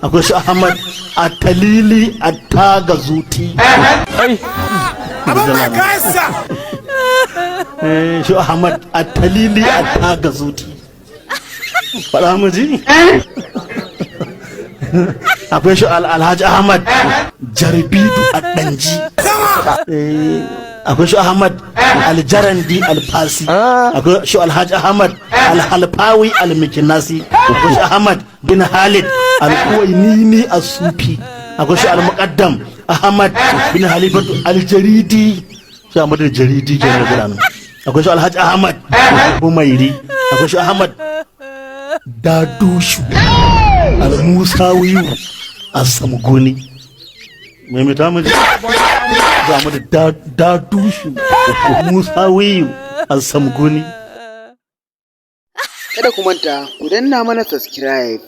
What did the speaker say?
Akwai shi Ahmad Atalili Attagazuti. Abin mai kasa. Shi Ahmad Atalili Attagazuti, faɗa mu ji. Akwai shi Alhaji Ahmad Jarbidu Addanji. Akwai shi Ahmad Aljarandi Alfasi. Akwai shi Alhaji Ahmad Alhalfawi Almikinasi. Akwai shi Ahmad bin Halid Alkuwainini Asufi. Akwai shi Almuqaddam Ahmad bin Halifatu Aljaridi, shi Ahmad Aljaridi kenan da gudanar. Akwai shi Alhaji Ahmad Bumairi. Akwai shi Ahmad Dadushu Almusawiyu Asamgoni. Maimaita mu ji. Za mu da Dadushu Musawiyu Asamgoni. Kada ku manta ku danna mana subscribe.